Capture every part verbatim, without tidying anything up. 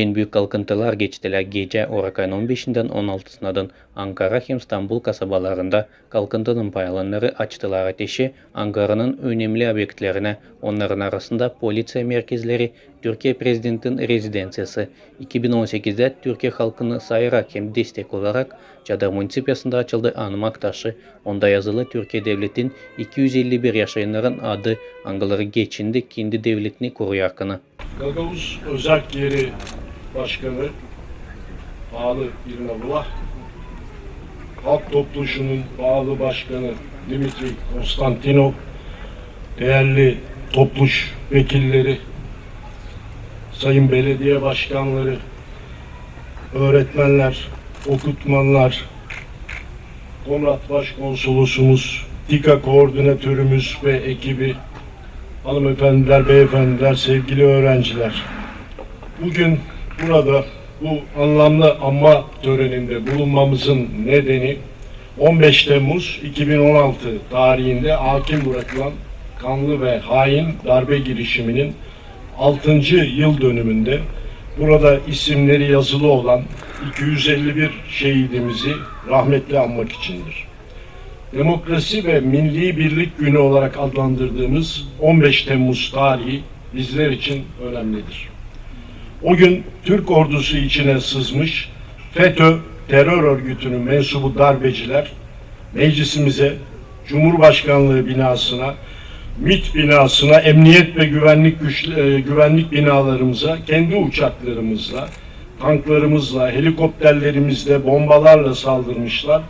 En büük kalkıntılar geçtilär gecä orakan on beşindän on altısınadan. Ankara hem İstanbul kasabalarında kalkıntının paylanları açtılar ateşi Ankaranın önemli obektlerinä, onnarın arasında poliţiya merkezleri, Türkiye Prezidentin rezidenţiyası. İki bin on sekizdä Türkiye halkını sayarak hem destek olarak Çadar munisipiyasında açıldı anmak taşı. Onda yazılı Türkiye devletin iki üz elli bir yaşayannarın adı, angıları geçindi kendi devletini kurarkana. Gagauz Özerk Yeri Başkanı, paalı İrina Vlah, Halk Topluşunun paalı başkanı Dimitri Konstantinov, deerli topluş vekilleri, sayın belediye başkanları, öğretmenler, okutmanlar, Komrat Başkonsolosumuz, TİKA koordinatörümüz ve ekibi, hanımefendiler, beyefendiler, sevgili öğrenciler. Bugün burada bu anlamlı anma töreninde bulunmamızın nedeni, on beş Temmuz iki bin on altı tarihinde hakim bırakılan kanlı ve hain darbe girişiminin altıncı yıl dönümünde burada isimleri yazılı olan iki üz elli bir şehidimizi rahmetle anmak içindir. Demokrasi ve Milli Birlik Günü olarak adlandırdığımız on beş Temmuz tarihi bizler için önemlidir. O gün Türk ordusu içine sızmış FETÖ terör örgütünün mensubu darbeciler meclisimize, Cumhurbaşkanlığı binasına, MİT binasına, emniyet ve güvenlik güç-, e, güvenlik binalarımıza kendi uçaklarımızla, tanklarımızla, helikopterlerimizle, bombalarla saldırmışlar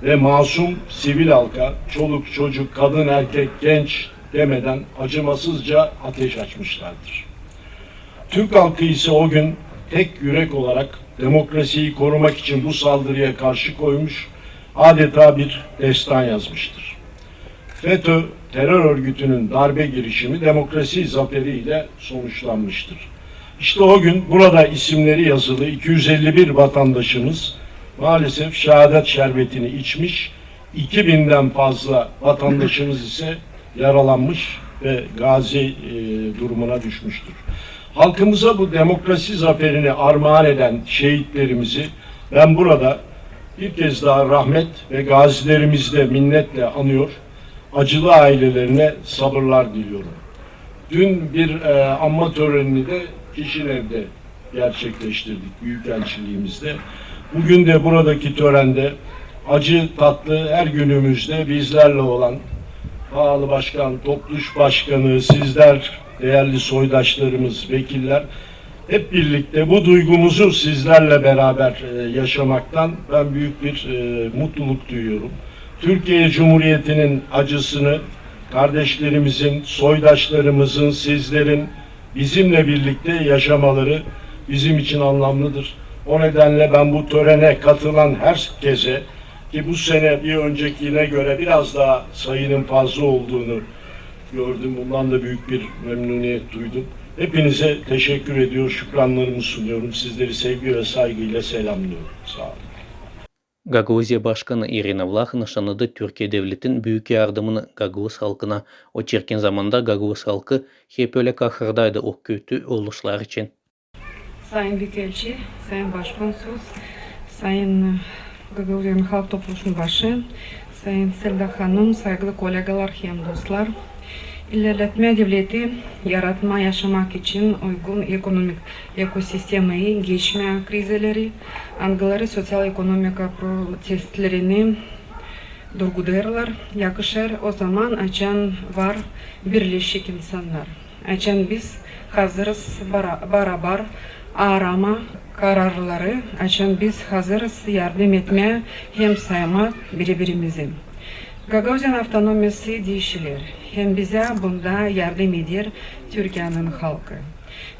ve masum sivil halka, çoluk, çocuk, kadın, erkek, genç demeden acımasızca ateş açmışlardır. Türk halkı ise o gün tek yürek olarak demokrasiyi korumak için bu saldırıya karşı koymuş, adeta bir destan yazmıştır. FETÖ terör örgütünün darbe girişimi demokrasi zaferiyle sonuçlanmıştır. İşte o gün burada isimleri yazılı iki üz elli bir vatandaşımız maalesef şehadet şerbetini içmiş, iki binden fazla vatandaşımız ise yaralanmış ve gazi, e, durumuna düşmüştür. Halkımıza bu demokrasi zaferini armağan eden şehitlerimizi ben burada bir kez daha rahmet ve gazilerimizi de minnetle anıyor, acılı ailelerine sabırlar diliyorum. Dün bir, e, anma törenini de Kişinev'de gerçekleştirdik Büyükelçiliğimizde. Bugün de buradaki törende acı tatlı her günümüzde bizlerle olan paalı başkan, topluş başkanı, sizler, değerli soydaşlarımız, vekiller, hep birlikte bu duygumuzu sizlerle beraber, e, yaşamaktan ben büyük bir, e, mutluluk duyuyorum. Türkiye Cumhuriyeti'nin acısını kardeşlerimizin, soydaşlarımızın, sizlerin bizimle birlikte yaşamaları bizim için anlamlıdır. O nedenle ben bu törene katılan herkese, ki bu sene bir öncekine göre biraz daha sayının fazla olduğunu gördüm, bundan da büyük bir memnuniyet duydum. Hepinize teşekkür ediyor, şükranlarımı sunuyorum. Sizleri sevgi ve saygıyla selamlıyorum. Saa olun. Gagauziya başkanı İrina Vlah nışannadı Türkiye devletin büük yardımını gagauz halkına. O çirkin zamanda gagauz halkı hep ölä kahırdaydı o kötü oluşlar için. Sayın Büyükelçi, Sayın Başkonsul, Sayın Gagauziyanın Halk Topluşunun başı, Sayın Selda hanım, saygılı kollegalar hem dostlar. İlerletmä devleti yaratma, yaşamak için uygun ekonomik ekosistemayı, geçmä krizeleri, angıları soţial-ekonomika protestlerini durgudêrlar, yakışêr o zaman, açan var birleşik insannar. Açan biz hazırız bara-, barabar aarama kararları, açan biz hazırız yardım etmää hem saymaa biri-birimizi. Gagauziyanın avtonomiyası diişiler, hem bizä bunda yardım eder Türkiyanın halkı.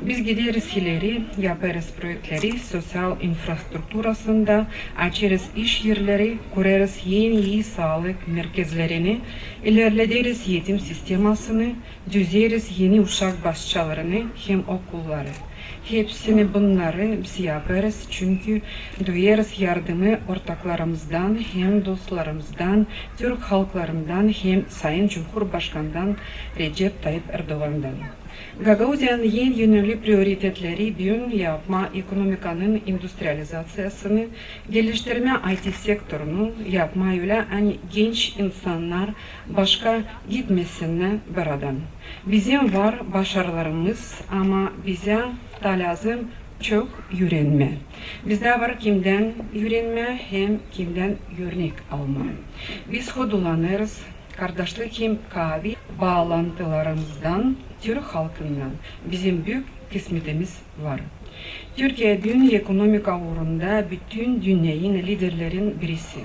Biz gideriz ileri, yapêrız proektleri soţial infrastrukturasında, açêrız iş erleri, kurêrız en ii saalık merkezlerini, ilerlederiz eğitim sistemasını, düzeriz eni uşak başçalarını hem okulları. Hepsini bunnarı biz yapêrız, çünkü duyêrız yardımı ortaklarımızdan hem dostlarımızdan, türk halklarından hem Sayın Cumhurbaşkanından Recep Tayyip Erdoganndan. Gagauziyanın en önämli prioritetleri büün yapmaa ekonomikanın industrializaţiyasını, geliştirmää I T sektorunu, yapmaa ölä, ani genç insannar başka gitmesinnär buradan. Bizim var başarılarımız, ama bizä taa lääzım çok üürenmää. Bizdä var kimdän üürenmää hem kimdän örnek almaa. Biz hodullanêrız kardaşlık hem kaavi baalantılarımızdan türk halkınnan. Bizim büük kısmetimiz var. Türkiye büün ekonomika uurunda bütün dünneyin liderlerin birisi.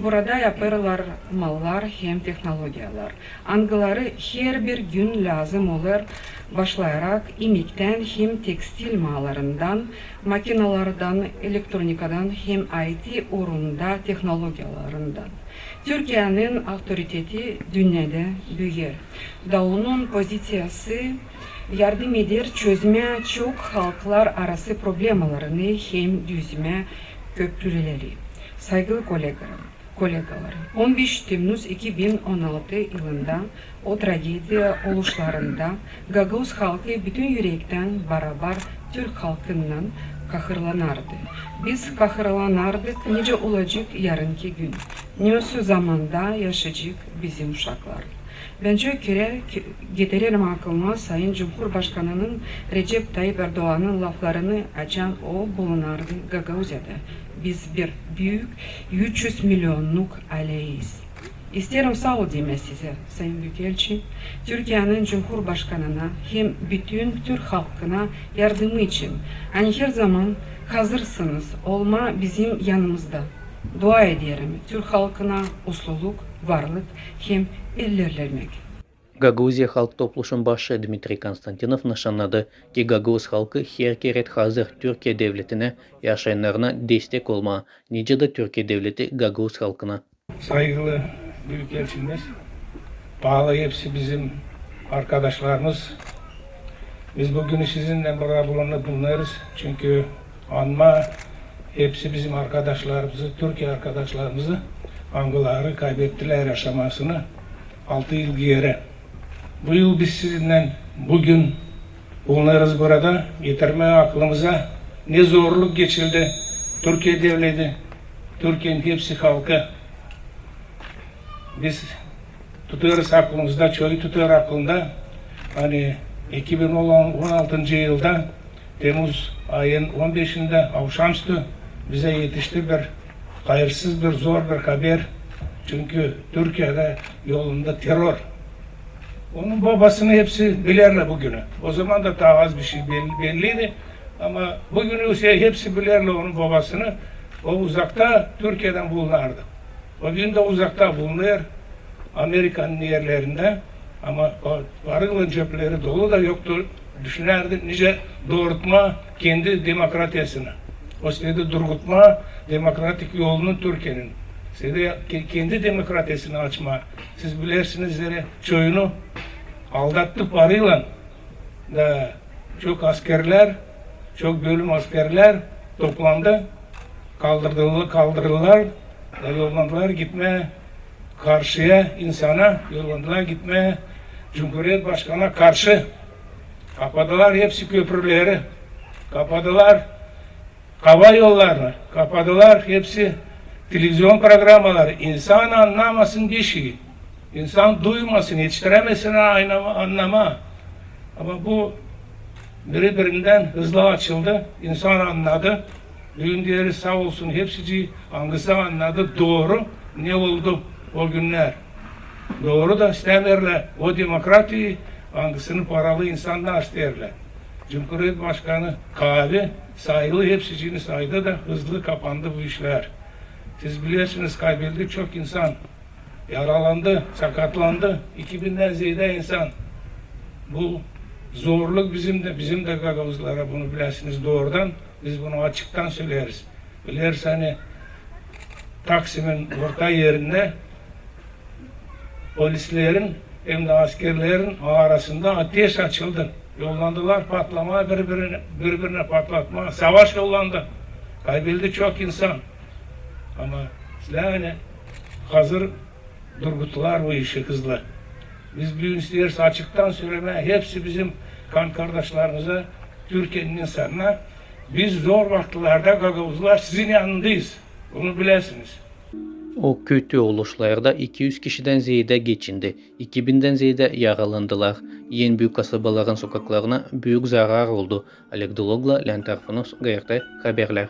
Burada yapêrlar mallar hem tehnologiyalar, angıları herbir gün lääzım olêr, başlayarak imektän hem tekstil mallarından, makinalardan, elektronikadan hem I T uurunda tehnologiyalarından. Türkiyenin avtoriteti dünnedä büüyer. Da onun poziţiyası yardım eder çözmää çok halklar arası problemalarını hem düzmää köprüleri. Saygılı kolegalar, kolegalar, on beş Temmuz iki bin on altı yılında o tragediya oluşlarında gagauz halkı bütün ürektän barabar türk halkınnan kahırlanardı. Biz kahırlanardık, nicä olacek yarınki gün, ne o zamanda yaşayacek bizim uşaklar. Bän çok kerä k-, getirerim aklına Sayın Cumhurbaşkanının Recep Tayyip Erdoğanın laflarını, açan o bulunardı Gagauziyada. Biz bir büük üç üz milyonnuk aileyiz. İsteerim saa ol demää sizä, Sayın Büükelçi, Türkiyenin Cumhurbaşkanına hem bütün türk halkına yardımı için. Ani her zaman hazırsınız olmaa bizim yanımızda. Dua ederim türk halkına usluluk, varlık hem ilerlemäk. Gagauziya Halk Topluşun başı Dmitriy Konstantinov nışannadı, ki gagauz halkı her kerä hazır Türkiye devletinä, yaşayannarına destek olmaa, nicä dä Türkiye devleti gagauz halkına. Saygılı Büükelçimiz, paalı hepsi bizim arkadaşlarımız. Biz büün sizinnän burada bulunêrız, çünkü anmaa hepsi bizim arkadaşlarımızı, Türkiye arkadaşlarımızı, angıları kaybettilär yaşamasını altı yıl geeri. Bu yıl biz sizinnän büün bulunêrız burada, getirmää aklımıza, ne zorluk geçirdi Türkiye devleti, Türkiyenin hepsi halkı. Biz tutêrız aklımızda, çoyu tutêr aklında, ani iki bin on altıncı yılda Temmuz ayın on beşindä avşamüstü bizä etişti bir hayırsız, bir zor bir haber. Çünkü Türkiyedä yolunda terror. Onun bobasını hepsi bilerlär büünü. O zaman da taa az bir şey bel-, belliydi. Ama büünü hepsi bilerlär onun bobasını. O uzakta Türkiyedän bulunardı. O büün dä uzakta bulunêr, Amerikanın erlerindä, ama o paraylan cepleri dolu da yoktu, düşünärdi, nicä doorutmaa kendi demokratiyasını. O isteerdi durgutmaa demokratik yolunu Türkiyenin. İsteerdi ke-, kendi demokratiyasını açmaa. Siz bilersiniz, zerä çoyunu aldattı paraylan. Da çok askerlär, çok bölüm askerlär toplandı, kaldırdılar, kaldırdılar, da yollandılar gitmää karşıya insana, yollandılar gitmää Cumhuriyet Başkanına karşı. Kapadılar hepsi köprüleri, kapadılar hava yollarını, kapadılar hepsi televizion programaları. İnsan annamasın bir şey. İnsan duymasın, etiştirämesin annama-, annamaa. Ama bu biri-birindän hızlı açıldı. İnsan annadı. Büün deeriz saa olsun hepsicii, angısı annadı dooru ne oldu o günnär. Dooru da istämeerlär o demokratiyayı, angısını paralı insannar isteerlär. Cumhuriyet Başkanı kaavi saydı, hepsicini saydı da hızlı kapandı bu işlär. Siz bilersiniz, kaybedildi çok insan. Yaralandı, sakatlandı iki bindän zeedä insan. Bu zorluk bizim dä, bizim dä gagauzlara, bunu bilersiniz doorudan. Biz bunu açıktan söleeriz. Bilersiniz, ani Taksimin orta erindä polislerin hem dä askerlerin arasında ateş açıldı. Yollandılar patlamaa, biri-birinä, biri-birinä patlatmaa. Savaş yollandı. Kaybedildi çok insan. Ama sizlär, ani hazır durguttular bu işi hızlı. Biz büün isteeriz açıktan sölemää, hepsi bizim Kan kardaşlarınıza, Türkiyenin insanına, biz zor vakıtlarda gagauzlar sizin yanındayız. Bunu bilesiniz. O kötü oluşlarda iki üz kişidän zeedä geçindi, iki bindän zeedä yaralandılar. En büük kasabaların sokaklarına büük zarar oldu. Oleg Dologla, Leonid Arfonos, G R T haberlär.